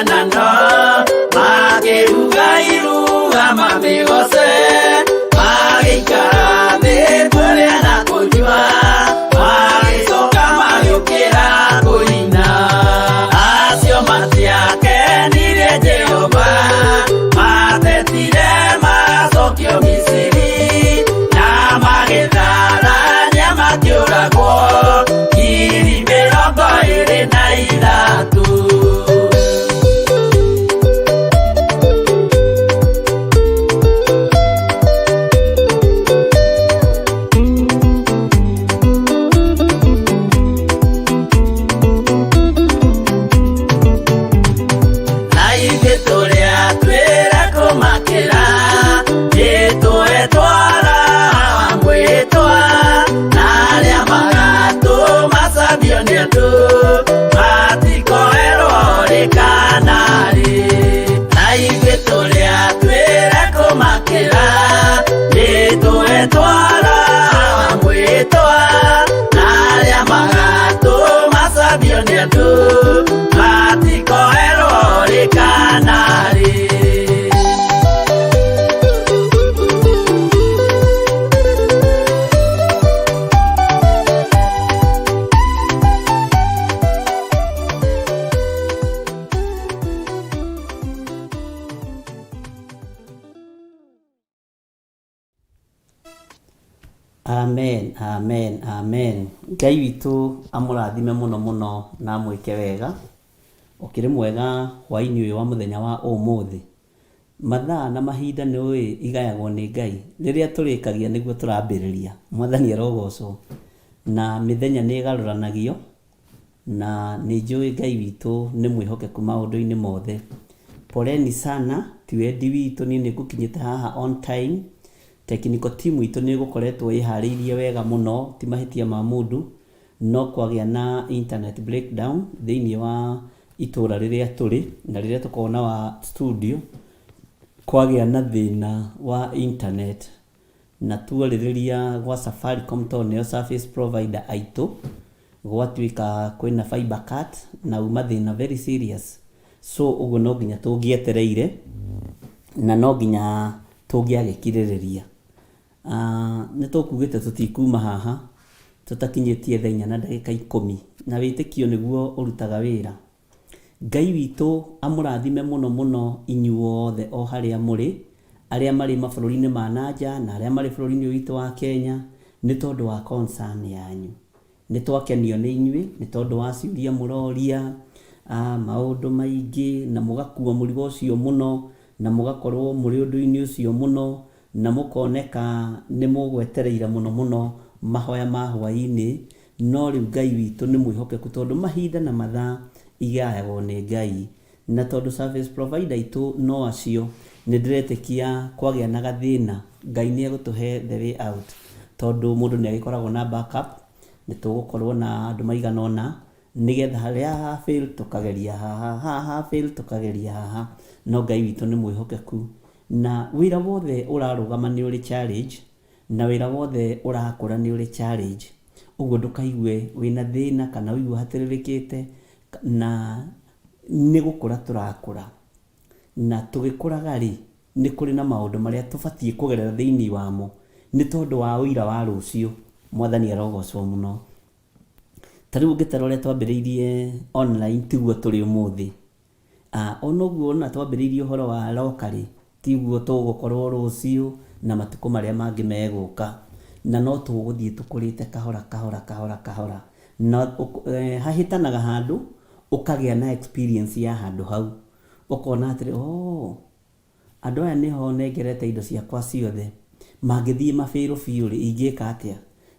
mĩhianano, makĩruga iruga mamĩgoce, magĩikara thĩ kũrĩa na kũnyua, magĩcoka magĩũkĩra kũina. Acio matiakenirie Jehova, matetire macokio Misiri, na magĩtharania makĩũragwo 23,000. Na ithuĩ tũrĩa twĩra kũmakĩra, nĩtũetwara mwĩtwa, na arĩa magatũma cabio nĩ andũ, matikoerwo rĩ kana rĩ. Na ithuĩ tũrĩa twĩra kũmakĩra, nĩtũetwara mwĩtwa, na arĩa magatũma cabio nĩ andũ, matikoerwo rĩ kana rĩ. Amen, amen, amen. Ngai witũ amũrathime mũno mũno na amwĩke wega. Ũkĩrĩ mwega hwaĩ-inĩ ũyũ wa mũthenya wa ũmũthĩ. Mathaa na mahinda nĩ ũĩ igayagwo nĩ Ngai. Rĩrĩa tũrĩkagia nĩguo tũrambĩrĩria. Mwathani arogocwo. Na mĩthenya nĩ ĩgarũranagio, na nĩ njũĩ Ngai witũ nĩ mwĩhokeku maũndũ-inĩ mothe. Poleni sana, ti wendi witũ, niĩ nĩ ngũkinyĩte haha on time. Technical team itũ nĩ ĩgũkoretwo ĩharĩirie wega mũno, ti mahĩtia ma mũndũ, no kwagĩa na internet breakdown thĩinĩ wa itũra rĩrĩa tũrĩ na rĩrĩa tũkoragwo na wa studio, kwagĩa na thĩna wa internet na tuarĩrĩria gwa Safaricom tondũ nĩo service provider aitũ, gwatuĩka kwĩna fiber cut na uma thĩna very serious. So ũguo no nginya tũngĩetereire na no nginya tũngĩagĩkirĩrĩria. Nĩ tũkugĩte tũtikuma haha tũtakinyĩtie thaa inya na ndagĩka ikũmi, na wĩtĩkio nĩguo ũrutaga wĩra. Ngai witũ amũrathime mũno mũno inyuothe o harĩa mũrĩ, arĩa marĩ mabũrũri-inĩ ma na nja na arĩa marĩ bũrũri-inĩ ũyũ witũ wa Kenya, nĩ tondũ wa concern yanyu. Nĩ twakenio nĩ inyuĩ nĩ tondũ wa ciũria mũroria, maũndũ maingĩ, na mũgakua mũrigo ũcio mũno, na mũgakorwo mũrĩ ũndũ-inĩ ũcio mũno, na mũkoneka nĩ mũgwetereire mũno mũno mahoya ma hwaĩ-inĩ. No rĩu Ngai witũ nĩ mwĩhokeku tondũ mahinda na mathaa igayagwo nĩ Ngai. Na tondũ service provider aitũ no acio, nĩ ndĩretĩkia kwagĩa na gathĩna, Ngai nĩ egũtũhe the way out. Tondũ mũndũ nĩ agĩkoragwo na backup, nĩ tũgũkorwo na andũ maigana ũna, nĩgetha harĩa ha fail tũkageria haha, haha ha fail tũkageria haha. No Ngai witũ nĩ mwĩhokeku. Na wĩra wothe ũrarũgama nĩ ũrĩ challenge, na wĩra wothe ũrakũra nĩ ũrĩ challenge. Ũguo ndũkaigue wĩna thĩna kana ũigue ũhatĩrĩrĩkĩte, na nĩ gũkũra tũrakũra. Na tũgĩkũraga rĩ, nĩ kũrĩ na maũndũ marĩa tũbatiĩ kũgerera thĩinĩ wamo, nĩ tondũ wa ũira wa rũciũ. Mwathani arogocwo mũno. Ta rĩu ũngĩtara ũrĩa twambĩrĩirie online tiguo tũrĩ ũmũthĩ. Ona ũguo ona twambĩrĩirie ũhoro wa locally tiguo tũgũkorwo rũciũ na matukũ marĩa mangĩ megũka. Na no tũgũthiĩ tũkũrĩte kahora kahora kahora kahora. Na hahĩtanaga handũ ũkagĩa na experience ya handũ hau. Ũkona atĩrĩ, ooh andũ aya nĩho nengerete indo ciakwa ciothe, mangĩthiĩ mabĩrũ biũ rĩ, ingĩka atĩa?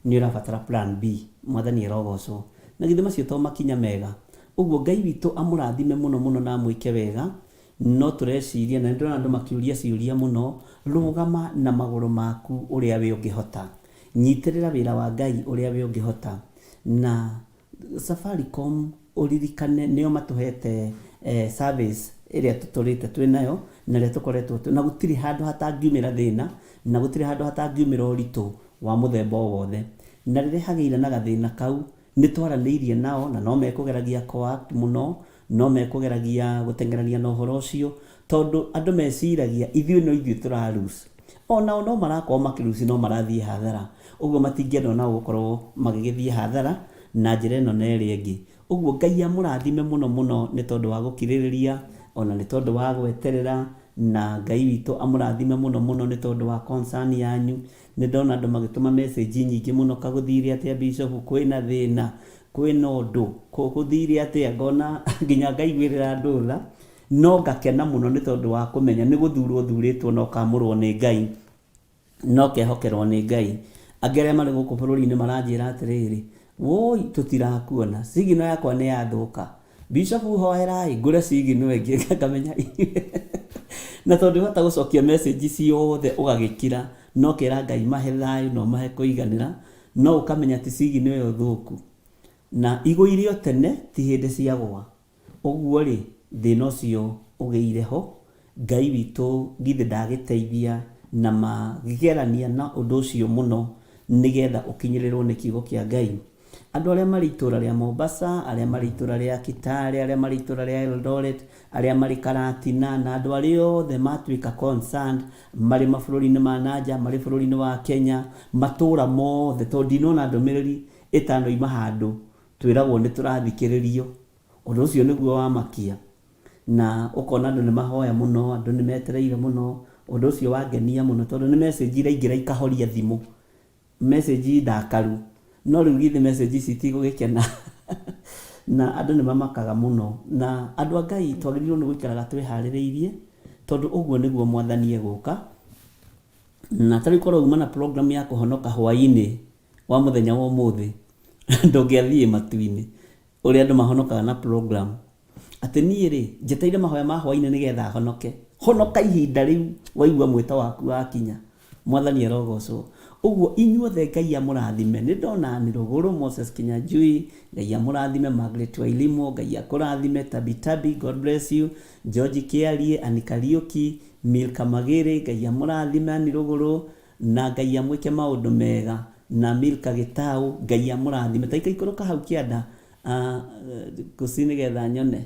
Nĩ ũrabatara plan B. Mwathani arogocwo. Na githĩ macio to makinya mega? Ũguo Ngai witũ amũrathime mũno mũno na amwĩke wega. No tũreciria, na nĩ ndĩrona andũ makĩũria ciũria mũno, rũgama na magũrũ maku ũrĩa we ũngĩhota. Nyitĩrĩra wĩra wa Ngai ũrĩa we ũngĩhota. Na Safaricom ũririkane nĩo matũhete service ĩrĩa tũtũrĩte twĩ nayo na ĩrĩa tũkoretwo na gũtirĩ handũ hatangiumĩra thĩna na gũtirĩ handũ hatangiumĩra ũritũ wa mũthemba o wothe. Na rĩrĩa hagĩire na gathĩna kau, nĩ twaranĩirie nao na no mekũgeragia kũ act mũno, No mekũgeragia gũteng'erania na ũhoro ũcio, tondũ andũ meciragia ithuĩ no ithuĩ tũra lose. Onao no marakorwo makĩ lose, no marathiĩ hathara. Ũguo matingĩenda onao gũkorwo magĩgĩthiĩ hathara na njĩra ĩno na ĩrĩa ĩngĩ. Ũguo Ngai amũrathime mũno mũno nĩ tondũ wa gũkirĩrĩria, ona nĩ tondũ wa gweterera, na Ngai witũ amũrathime mũno mũno nĩ tondũ wa concern yanyu. Nĩ ndona andũ magĩtũma message nyingĩ mũno, kagũthire atĩa Bishop, kwĩna thĩna, kwĩna ũndũ, gũthire atĩa, ngona nginya ngaiguĩrĩra andũ tha, no ngakena mũno nĩ tondũ wa kũmenya nĩ gũthurwo thurĩtwo na ũkamũrwo nĩ Ngai, na ũkehokerwo nĩ Ngai. Angĩ arĩa marĩ gũkũ bũrũri-inĩ maranjĩra atĩrĩrĩ, woi tũtirakuona, signal yakwa nĩ yathũka, Bishop hoerai ngũre signal ĩngĩ, ngamenya na tondũ ndũhota gũcokia message ciothe ũgagĩkira, na ũkera Ngai mahe thayũ na ũmahe kũiganĩra, no ũkamenya ti signal ĩyo thũku. Na igũire o tene ti hĩndĩ ciagũa. Ũguo-rĩ, thĩna ũcio ũgĩire ho, Ngai witũ githĩ ndagĩteithia na magerania na ũndũ ũcio mũno nĩgetha ũkinyĩrĩrwo nĩ kiugo kĩa Ngai? Andũ arĩa marĩ itũra rĩa Mombasa, arĩa marĩ itũra rĩa Kitale, arĩa marĩ itũra rĩa Eldoret, arĩa marĩ Karatina, na andũ arĩa othe matuĩka concerned marĩ mabũrũri-inĩ ma nanja, marĩ bũrũri-inĩ wa Kenya, matũra mothe, tondũ ndinona ndũmĩrĩri ĩtanoima handũ twĩragwo nĩ tũrathikĩrĩrio. Ũndũ ũcio nĩguo wamakia, na ũkona andũ nĩ mahoya mũno, andũ nĩ metereire mũno, ũndũ ũcio wangenia mũno tondũ nĩ message iraingĩra ikahoria thimũ, message ndakaru, no rĩu githĩ message ici itigũgĩkena? Na andũ nĩ mamakaga mũno, na andũ a Ngai twagĩrĩirwo nĩ gũikaraga twĩharĩrĩirie, tondũ ũguo nĩguo Mwathani egũka. Na ta rĩu korwo uma na program ya kũhonoka hwaĩ-inĩ wa mũthenya wa ũmũthĩ, ndũngĩathiĩ matu-inĩ. Ũrĩa andũ mahonokaga na program. Atĩ niĩ rĩ, njetereire mahoya ma hwainĩ nĩgetha honoke. Honoka ihinda rĩu waigua mwĩto waku wakinya. Mwathani arogocwo. Ũguo inyuothe Ngai amũrathime. Nĩ ndona Ann Rũgũrũ, Moses Kinyanjui, Ngai amũrathime, Margaret Wairimu, Ngai akũrathime, Tabi Tabi, God bless you, George Kĩarie, Ann Kariũki, Milka Magĩrĩ, Ngai amũrathime Ann Rũgũrũ, Na Ngai amwĩke maũndũ mega. Na Milka Gĩtaũ, Ngai amũrathime. Ta ikaikũrũka hau kĩanda, kũci nĩgetha nyone.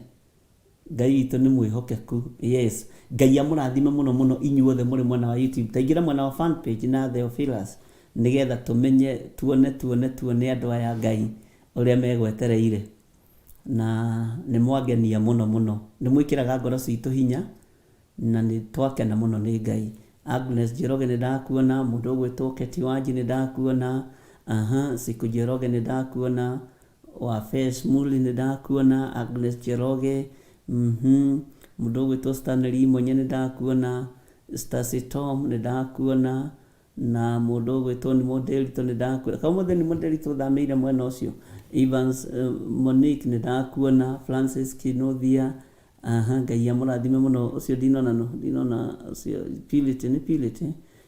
Ngai witũ nĩ mwĩhokeku. Yes. Ngai amũrathime mũno mũno inyuothe mũrĩ mwena wa YouTube. Ta ingĩra mwena wa fan page na Theophilus nĩgetha tũmenye, tuone, tuone, tuone andũ aya Ngai ũrĩa megwetereire. Na nĩ mwangenia mũno mũno. Nĩ mwĩkĩraga ngoro citũ hinya. Na nĩ twakena mũno nĩ Ngai. Agnes Njoroge nĩ ndakuona, mũndũ ũgwĩtwo Keti Wanji nĩ ndakuona, aha, Siku Njoroge nĩ ndakuona, Wafes Muli nĩ ndakuona, Agnes Njoroge, mhm, mũndũ ũgwĩtwo Stanley Imonye nĩ ndakuona, Stacy Tom nĩ ndakuona, Na mũndũ ũgwĩtwo Nimo Nderitu nĩ ndakuona. Kaĩ ũmũthĩ Nimo Nderitu ũthamĩire mwena ũcio? Evans Monique nĩ ndakuona, Francis Kinuthia, aha, Ngai amũrathime mũno. Ũcio ndinona nũ? Ndinona ũcio Purity, nĩ Purity?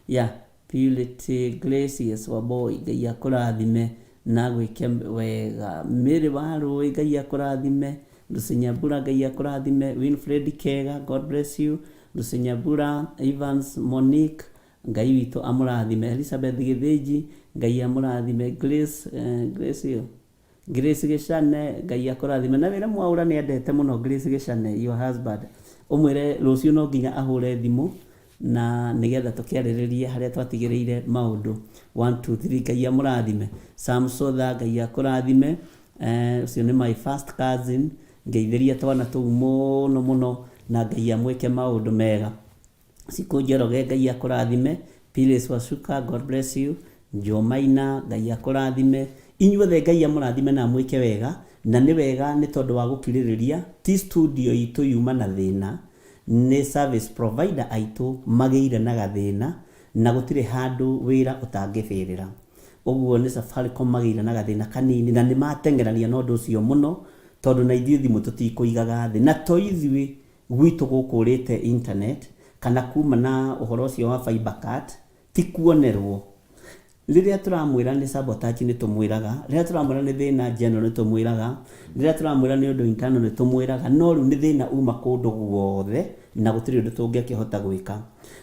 Yeah, Purity Gracious Wamboi, Ngai akũrathime na agwĩke wega. Mary Warũĩ, Ngai akũrathime. Lucy Nyambura, Ngai akũrathime. Winfred Kega, God bless you. Lucy Nyambura, Evans Monique, Ngai witũ amũrathime. Elizabeth Gĩthĩnji, Ngai amũrathime. Grace, Grace ĩyo? Grace Gĩcane, Ngai akũrathime. Na wĩre Mwaũra nĩ endete mũno Grace Gĩcane, your husband. Ũmwĩre rũciũ no nginya ahũre thimũ na nĩgetha tũkĩarĩrĩrie harĩa twatigĩrĩire maũndũ. One, two, three. Ngai amũrathime. Sam Sotha, Ngai akũrathime. Ũcio nĩ my first cousin. Ngeithĩria twana tũu mũno mũno na Ngai amwĩke maũndũ mega. Cikũ Njoroge Ngai akũrathime, Phyllis Wacuka God bless you, Joe Maina Ngai akũrathime, inyuothe Ngai amũrathime na amwĩke wega, na nĩ wega nĩ tondũ wa gũkirĩrĩria, ti studio itũ yuma na thĩna, nĩ service provider aitũ magĩire na gathĩna, na gũtirĩ handũ wĩra ũtangĩbĩrĩra. Ũguo nĩ Safaricom magĩire na gathĩna kanini na nĩ mateng'erania na ũndũ ũcio mũno, tondũ na ithuĩ thimũ tũtikũigaga thĩ, na to ithuĩ Gwitũ gũkũ ũrĩte internet kana kuma na ũhoro ũcio wa fiber cut ti kuonerwo. Rĩrĩa tũramwĩra nĩ sabotage nĩ tũmwĩraga, rĩrĩa tũramwĩra nĩ thĩna general nĩ tũmwĩraga, rĩrĩa tũramwĩra nĩ ũndũ internal nĩ tũmwĩraga, no rĩu nĩ thĩna uma kũndũ guothe na gũtirĩ ũndũ tũngĩakĩhota gwĩka.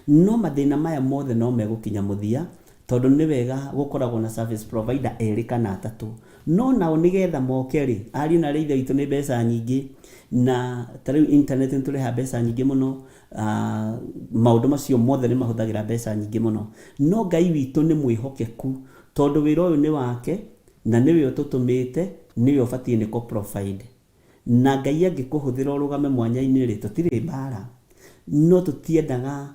No mathĩna maya mothe no megũkinya mũthia. Tondũ nĩ wega gũkoragwo na service provider erĩ kana atatũ. No nao nĩgetha moke rĩ, ariũ na arĩ a ithe witũ nĩ mbeca nyingĩ, na ta rĩu internet nĩ tũrĩhaga mbeca nyingĩ mũno, maũndũ macio mothe nĩ mahũthagĩra mbeca nyingĩ mũno. No Ngai witũ nĩ mwĩhokeku, tondũ wĩra ũyũ nĩ wake, na nĩwe ũtũtũmĩte, nĩwe ũbatiĩ nĩ kũ provide. Na Ngai angĩkũhũthĩra ũrũgame mwanya-inĩ rĩ, tũtirĩ mbara. No tũtiendaga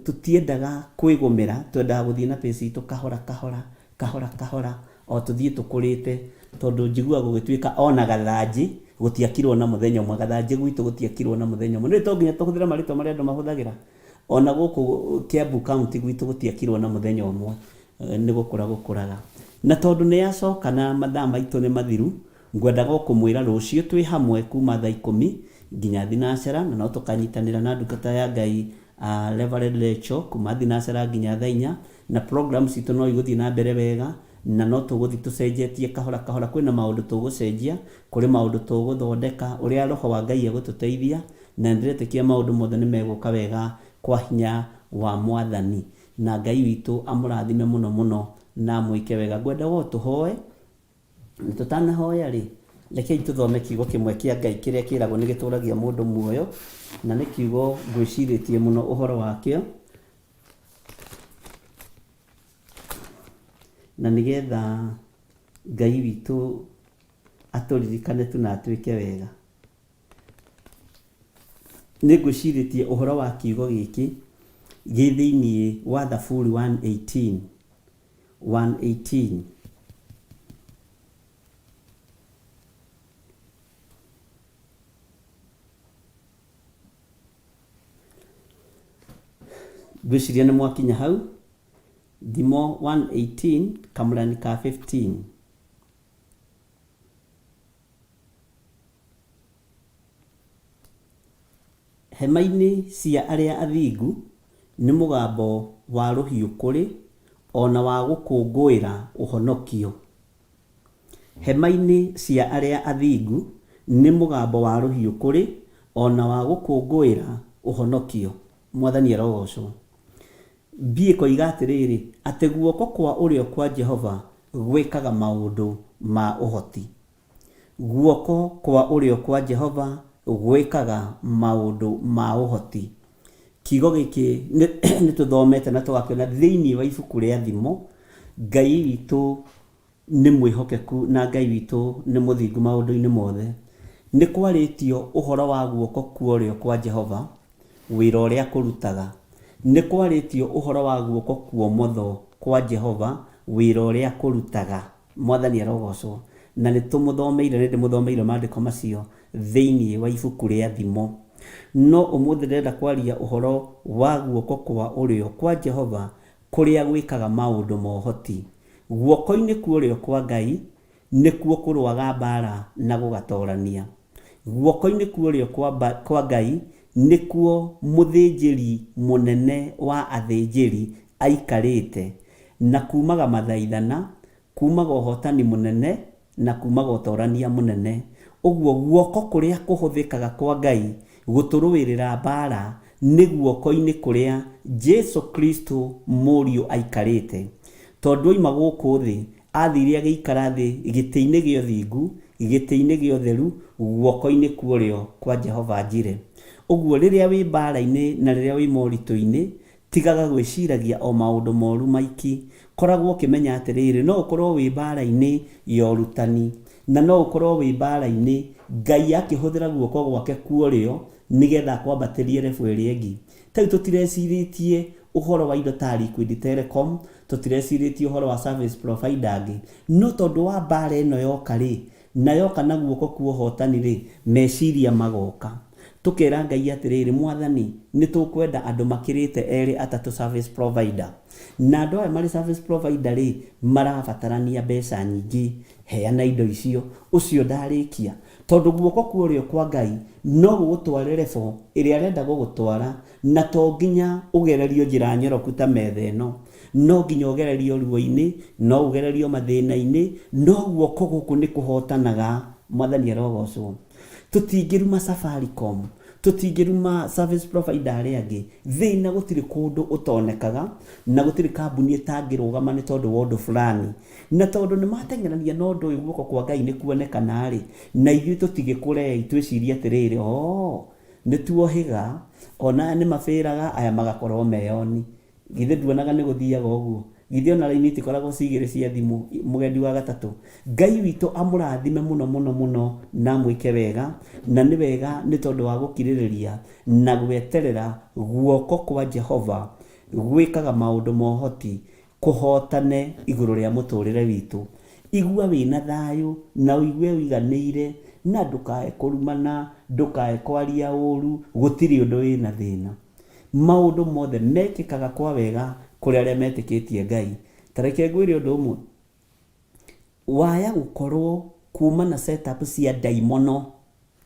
Tũtiendaga kwĩgũmĩra, twendaga gũthiĩ na pace itũ kahora kahora, kahora kahora, o tũthiĩ tũkũrĩte, tondũ njiguaga gũgĩtuĩka ona gathanjĩ gũtiakirwo na mũthenya ũmwe, gathanjĩ gwitũ gũtiakirwo na mũthenya ũmwe. Nĩũĩ to nginya tũhũthĩre marĩtwa marĩa andũ mahũthagĩra? Ona gũkũ Kiambu County gwitũ gũtiakirwo na mũthenya ũmwe, nĩ gũkũra gũkũraga. Na tondũ nĩ yacoka na mathaa maitũ nĩ mathiru, Ngwendaga o kũmwĩra rũciũ twĩ hamwe kuma thaa ikũmi nginya thinacara na no tũkanyitanĩra na ndungata ya Ngai Reverend Rachel kuma thinacara nginya thaa inya na program citũ no igũthiĩ na mbere wega na no tũgũthiĩ tũcenjetie kahora kahora. Kwĩna maũndũ tũgũcenjia, kũrĩ maũndũ tũgũthondeka ũrĩa Roho wa Ngai egũtũteithia na nĩndĩretĩkia maũndũ mothe nĩmegũka wega kwa hinya wa Mwathani. Na Ngai witũ amũrathime mũno mũno na amwĩke wega. Ngwendaga o tũhoe. Na tũtanahoya-rĩ, rekei tũthome kiugo kĩmwe kĩa Ngai kĩrĩa kĩragwo nĩ gĩtũragia mũndũ muoyo, na nĩ kiugo ngwĩcirĩtie mũno ũhoro wakĩo, na nĩgetha Ngai witũ atũririkane tu na atwĩke wega. Nĩ ngwĩcirĩtie ũhoro wa kiugo gĩkĩ gĩ thĩinĩ wa Thaburi 118. 1:18. Ngwĩciria nĩ mwakinya hau. Thimo 1:18 kamũrani ka 15. Hema-inĩ cia arĩa athingu nĩ mũgambo wa rũhiũ kũrĩ, o na wa gũkũngũĩra ũhonokio. Hema-inĩ cia arĩa athingu nĩ mũgambo wa rũhiũ kũrĩ, o na wa gũkũngũĩra ũhonokio. Mwathani arogoocwo. BĨkoiga atĩrĩrĩ, atĩ guoko kwa ũrĩo kwa Jehova gwĩkaga maũndũ ma ũhoti. Guoko kwa ũrĩo kwa Jehova gwĩkaga maũndũ ma ũhoti. Kiugo gĩkĩ nĩ tũthomete na tũgakĩona thĩinĩ wa ibuku rĩa Thimo. Ngai witũ nĩ mwĩhokeku na Ngai witũ nĩ mũthingu maũndũ-inĩ mothe. Nĩ kwarĩtio ũhoro wa guoko kwa ũrĩo kwa Jehova, wĩra ũrĩa kũrutaga. Nĩ kwarĩtio ũhoro wa guoko kwa ũmotho kwa Jehova, wĩra ũrĩa kũrutaga. Mwathani arogocwo. Na nĩ tũmũthomeire, nĩ ndĩmũthomeire maandĩko macio thĩinĩ wa ibuku rĩa Thimo. No ũmũthĩ ndĩrenda kwaria ũhoro wa guoko kwa ũrĩo kwa Jehova kũrĩa gwĩkaga maũndũ ma ũhoti. Guoko-inĩ kwa ũrĩo kwa Ngai nĩkuo kũrũaga mbaara na gũgatorania. Guoko-inĩ kwa ũrĩo kwa, kwa Ngai nĩkuo mũthĩnjĩri mũnene wa athĩnjĩri aikarĩte, na kuumaga mathaithana, kuumaga ũhootani mũnene, na kuumaga ũtoorania mũnene. Ũguo, guoko kũrĩa kũhũthĩkaga kwa Ngai gũtũrũĩrĩra mbaara nĩ guoko-inĩ kũrĩa Jesu Kristo Mũriũ aikarĩte. Tondũ oima gũkũ thĩ, aathire agĩikara thĩ gĩtĩ-inĩ gĩa ũthingu, gĩtĩ-inĩ gĩa ũtheru, guoko-inĩ kwa ũrĩo kwa Jehova-Jire. Ũguo, rĩrĩa wĩ mbaara-inĩ na rĩrĩa wĩ moritũ-inĩ, Tigaga gwĩciragia o maũndũ moru maiki. Koragwo ũkĩmenya atĩrĩrĩ, no ũkorũo wĩ mbaara-inĩ ya ũrutani, na no ũkorũo wĩ mbaara-inĩ Ngai akĩhũthĩra guoko gwake kwa ũrĩo nĩgetha akwambatĩrie level ĩrĩa ĩngĩ. Ta rĩu tũtirecirĩtie ũhoro wa indo ta Liquid Telecom, tũtirecirĩtie ũhoro wa service provider angĩ, no tondũ wa mbaara ĩno yoka-rĩ, Na yoka na guoko kwa ũhootani-rĩ, meciria magoka. Tũkera Ngai atĩrĩrĩ, Mwathani, nĩ tũkwenda andũ makĩrĩte erĩ atatũ service provider. Na andũ aya marĩ service provider-rĩ, marabatarania mbeca nyingĩ. Heana indo icio. Ũcio ndarĩkia. Tondũ guoko kwa ũrĩo kwa Ngai no gũgũtware level ĩrĩa arenda gũgũtwara, na to nginya ũgererio njĩra nyoroku ta metha ĩno. No nginya ũgererio ruo-inĩ, no ũgererio mathĩna-inĩ, no guoko gũkũ nĩ kũhotanaga. Mwathani arogocwo. Tũtingĩruma Safaricom, Tũtingĩruma service provider arĩa angĩ. Thĩna gũtirĩ kũndũ ũtonekaga na gũtirĩ kambuni ĩtangĩrũgama nĩ tondũ wa ũndũ fulani. Na tondũ nĩ mateng'erania na ũndũ ũyũ guoko kwa Ngai nĩ kuonekana rĩ, na ithuĩ tũtigĩkũrei twĩcirie atĩrĩrĩ, oo, nĩ tuohĩga, ona aya nĩ mabĩraga, aya magakorwo meyoni. Githĩ nduonaga nĩ gũthiaga ũguo? Githĩ ona raini itikoragwo ci igĩrĩ cia thimũ, mũgendi wa gatatũ? Ngai witũ amũrathime mũno mũno mũno na amwĩke wega, na nĩ wega nĩ tondũ wa gũkirĩrĩria na gweterera guoko kwa Jehova gwĩkaga maũndũ ma ũhoti kũhotane igũrũ rĩa mũtũrĩre witũ. Igua wĩna thayũ na ũigue ũiganĩire na ndũkae kũrumana, ndũkae kwaria ũru, gũtirĩ ũndũ wĩna thĩna. Maũndũ mothe mekĩkaga kwa wega kũrĩ arĩa metĩkĩtie Ngai. Ta reke ngwĩre ũndũ ũmwe, waya gũkorwo kuma na set up cia ndaimono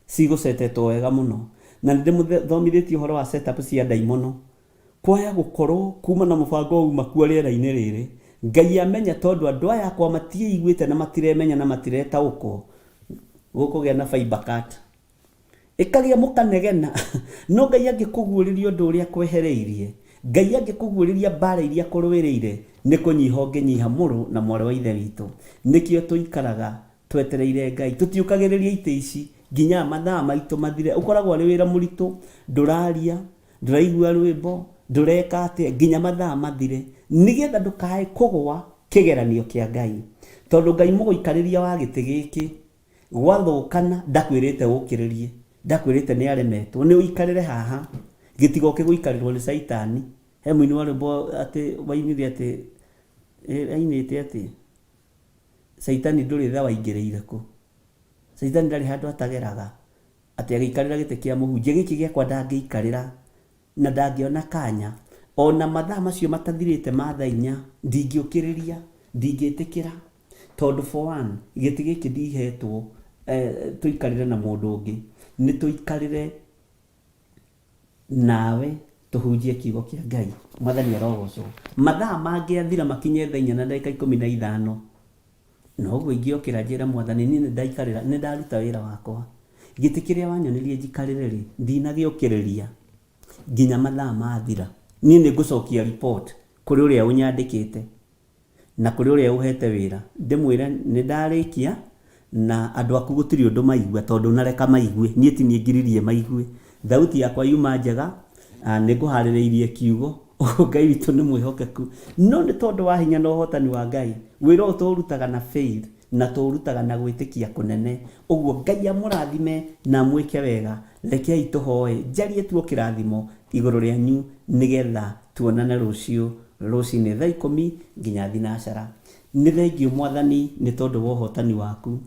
cigũcetetwo wega mũno, na nĩ ndĩmũthomithĩtie ũhoro wa set up cia ndaimono, kwaya gũkorwo kuma na mũbango uma kuo rĩera-inĩ rĩrĩ, Ngai amenya tondũ andũ aya akwa matiĩiguĩte na matiremenya na matiretaũkwo, gũkũgĩa na fiber cut. Ĩkagĩa mũkanegena. No Ngai angĩkũguũrĩria ũndũ ũrĩa akwehereirie, Ngai angĩkũguũrĩria mbaara iria akũrũĩrĩire, nĩ kũnyiha ũngĩnyiha mũrũ na mwarĩ wa Ithe witũ. Nĩkĩo tũikaraga twetereire Ngai. Tũtiũkagĩrĩria itĩ ici nginya mathaa maitũ mathire. Ũkoragwo arĩ wĩra mũritũ, ndũraria, ndũraigua rwĩmbo, ndũreka atĩa, nginya mathaa mathire, nĩgetha ndũkae kũgwa kĩgeranio kĩa Ngai. Tondũ Ngai mũgũikarĩria wa gĩtĩ gĩkĩ Gwathũkana ndakwĩrĩte ũkĩrĩrie, ndakwĩrĩte nĩ aremetwo, nĩ ũikarĩre haha, gĩtigoke gũikarĩrwo nĩ caitani. He mũini wa rwĩmbo atĩ wainire atĩ, ainĩte atĩ, caitani ndũrĩ tha waingĩrĩire kũ? Caitani ndarĩ handũ atageraga, atĩ agĩikarĩra gĩtĩ kĩa mũhunjia, gĩkĩ gĩakwa ndangĩikarĩra na ndangĩona kanya. Ona mathaa macio matathirĩte ma thaa inya, ndingĩũkĩrĩria, ndingĩtĩkĩra. Tondũ for one, gĩtĩ gĩkĩ ndihetwo tũikarĩre na mũndũ ũngĩ, nĩ tũikarĩre nawe tũhunjie kiugo kĩa Ngai. Mwathani arogocwo. Mathaa mangĩathira makinye thaa inya na ndagĩka 15, noguo ingĩokĩra njĩre Mwathani niĩ nĩ ndaikarĩra, nĩ ndaruta wĩra wakwa. Gĩtĩ kĩrĩa wanyonirie njikarĩre rĩ, ndinagĩũkĩrĩria nginya mathaa mathira. Niĩ nĩ ngũcokia report kũrĩ ũrĩa ũnyandĩkĩte. Na kũrĩ ũrĩa ũhete wĩra, ndĩmwĩre nĩ ndarĩkia, na andũ aku gũtirĩ ũndũ maigua, tondũ nareka maigue, niĩ ti niĩ ngiririe maigue. Thauti yakwa yuma njega, nĩ ngũharĩrĩirie kiugo, ũguo Ngai witũ nĩ mwĩhokeku. No nĩ tondũ wa hinya na ũhotani wa Ngai, wĩra ũyũ tũũrutaga na faith, na tũũrutaga na gwĩtĩkia kũnene. Ũguo Ngai amũrathime na amwĩke wega. Rekei tũhoe, njarie tu o kĩrathimo igũrũ rĩanyu nĩgetha Tuonane rũciũ rũcinĩ thaa ikũmi nginya thinacara. Nĩ thengiũ Mwathani nĩ tondũ wa ũhotani waku.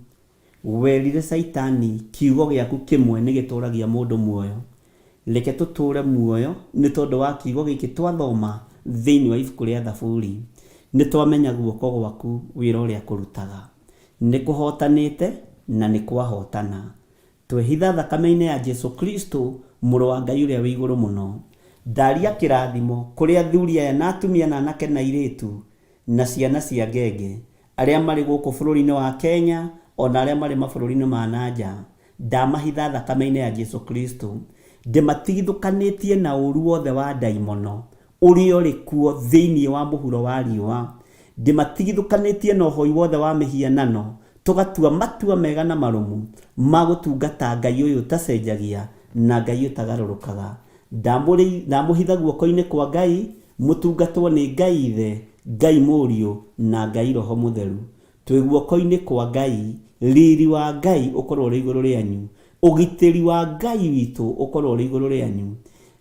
Werire Caitani kiugo gĩaku kĩmwe nĩ gĩtũragia mũndũ muoyo. Reke tũtũre muoyo nĩ tondũ wa kiugo gĩkĩ twathoma thĩinĩ wa ibuku rĩa Thaburi. Nĩ twamenya guoko gwaku wĩra ũrĩa kũrutaga. Nĩ kũhotanĩte na nĩ kwahotana. Twehitha thakame-inĩ ya Jesu Kristo, Mũrũ wa Ngai Ũrĩa wĩ Igũrũ Mũno. Ndaria kĩrathimo kũrĩ athuri aya na atumia na anake na airĩtu na ciana cia ngenge, arĩa marĩ gũkũ bũrũri-inĩ wa Kenya o na arĩa marĩ mabũrũri-inĩ ma na nja. Ndamahitha thakame-inĩ ya Jesu Kristo. Ndĩmatigithũkanĩtie na ũũru wothe wa ndaimono ũrĩa ũrĩ kuo thĩinĩ wa mũhuro wa riũa. Ndĩmatigithũkanĩtie na ũhoi wothe wa mĩhianano, tũgatua matua mega na marũmu ma gũtungata Ngai ũyũ ũtacenjagia na Ngai ũtagarũrũkaga. Ndamũhitha guoko-inĩ kwa Ngai, mũtungatwo nĩ Ngai Ithe, Ngai Mũriũ, na Ngai Roho Mũtheru. Twĩ guoko-inĩ kwa Ngai, riri wa Ngai ũkorwo ũrĩ igũrũ rĩanyu, ũgitĩri wa Ngai witũ ũkorwo ũrĩ igũrũ rĩanyu.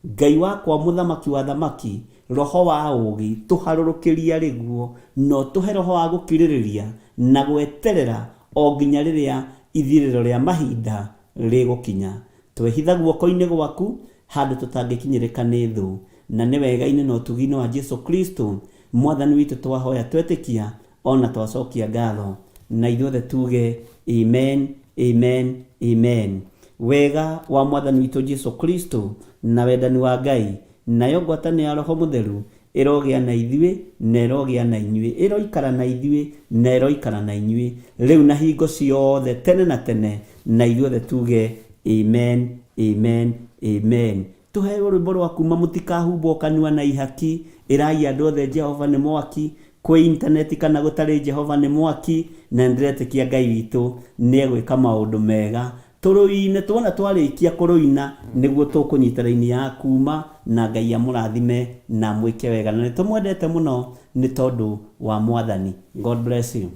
Ngai wakwa mũthamaki wa athamaki, roho wa ũũgĩ tũharũrũkĩrie arĩ guo, na ũtũhe roho wa gũkirĩrĩria na gweterera o nginya rĩrĩa ithirĩro rĩa mahinda rĩgũkinya. Twehitha guoko-inĩ gwaku handũ tũtangĩkinyĩrĩka nĩ thũ. Na nĩ wega-inĩ na ũtugi-inĩ wa Jesu Kristo Mwathani witũ twahoya twetĩkia o na twacokia ngatho. Na ithuothe tuge amen, amen, amen. Wega wa Mwathani witũ Jesu Kristo na wendani wa Ngai nayo ngwatanĩro ya Roho Mũtheru ĩrogĩa na ithuĩ na ĩrogĩa na inyuĩ, ĩroikara na ithuĩ na ĩroikara na inyuĩ rĩu na hingo ciothe tene na tene. Na ithuothe tuge amen, Amen, amen. Tũheo rwĩmbo rwa kuma mũtikahumbwo kanua na ihaki, ĩrai andũ othe Jehova nĩ mwaki, kwĩ intaneti kana gũtarĩ Jehova nĩ mwaki, na nĩndĩretĩkia Ngai witũ nĩ egwĩka maũndũ mega. Tũrũine tuona twarĩkia kũrũina nĩguo tũkũnyita raini ya kuma, na Ngai amũrathime na amwĩke wega, na nĩtũmwendete mũno nĩ tondũ wa Mwathani. God bless you.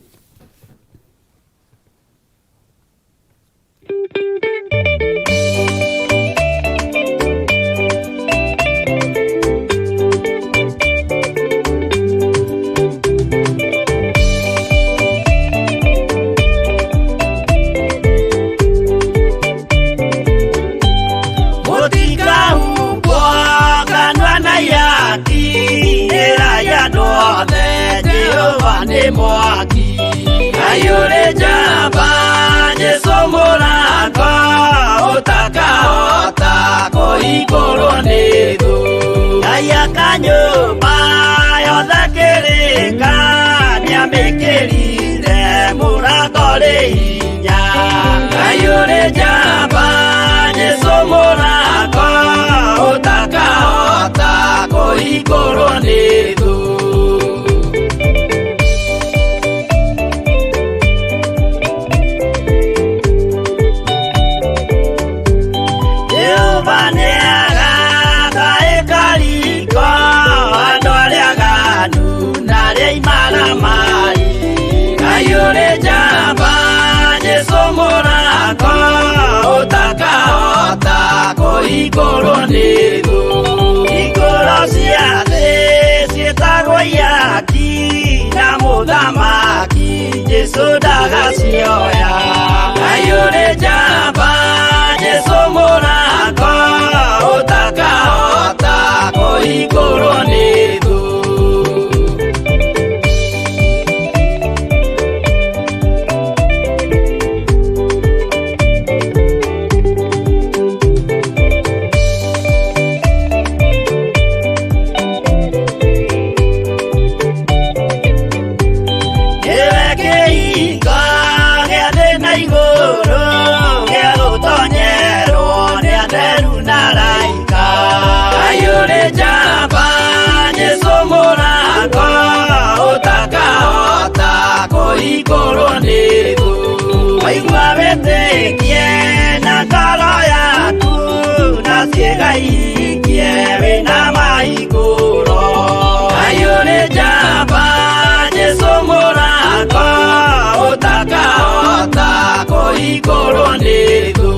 Mũtikahumbwo kanua na ihaki, ĩrai andũ othe Jehova nĩ mwaki. Ngai ũrĩ njamba, Jesũ mũrango, ũtakahota kũhingũrwo nĩ thũ. Ngai aka nyũmba yothe kĩrĩka, nĩamĩkĩrire mũrango rĩ hinya. Ngai ũrĩ njamba, Jesũ mũrango, ũtakahota kũhingũrwo nĩ thũ. Jehova nĩagaka ĩkariko andũ arĩa aganu na arĩa imaramari. Ngai ũrĩ njamba, Jesũ mũrango, ũtakahota kũhingũrwo nĩ thũ. Hingũro cia thĩ ciĩtagwo ihaki, na mũthamaki Jesũ ndagacioya. Ngai ũrĩ njamba, Jesũ mũrango, ũtakahota kũhingũrwo nĩ thũ. Nĩwe kĩhingo gĩa thĩ na igũrũ, gĩa gũtonyerwo nĩ atheru na araika. Ngai ũrĩ njamba, Jesũ mũrango, ũtakahota kũhingũrwo nĩ thũ. Waigua wĩtĩkie na ngoro yaku, na ciĩga ihingie wĩna mahingũro. Ngai ũrĩ njamba, Jesũ mũrango, ũtakahota kũhingũrwo nĩ thũ.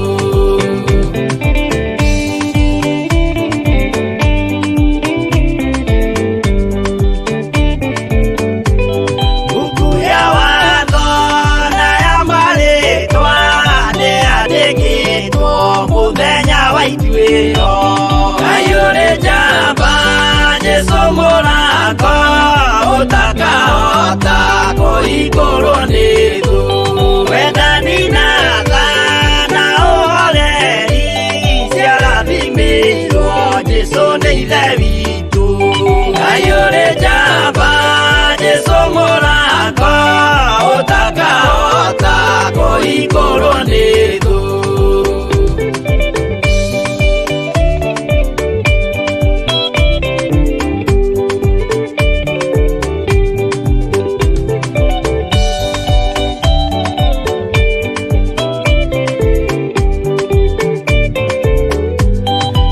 Buku ya watho na ya marĩtwa nĩyandĩkĩtwo mũthenya wa ituĩro. Ngai ũrĩ njamba, Jesũ mũrango, ũtakahota kũhingũrwo nĩ thũ. Wendani na tha na ũhoreri ciarathimĩirwo Jesũ nĩ Ithe witũ. Ngai ũrĩ njamba, Jesũ mũrango, ũtakahota kũhingũrwo nĩ thũ.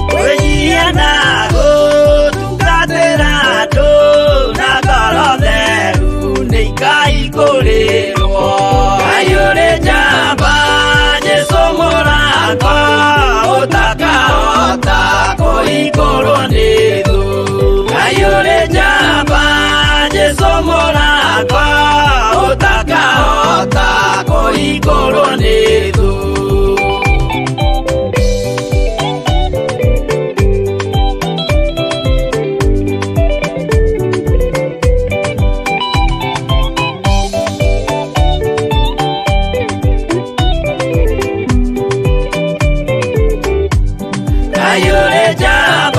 Kwĩnyihia na gũtungatĩra andũ na ngoro theru nĩikaihingũrĩrwo. Ngai ũrĩ njamba, Jesũ mũrango, ũtakahota kũhingũrwo nĩ thũ. Ngai ũrĩ njamba, Jesũ mũrango, ũtakahota kũhingũrwo nĩ thũ. Ngai ũrĩ njamba,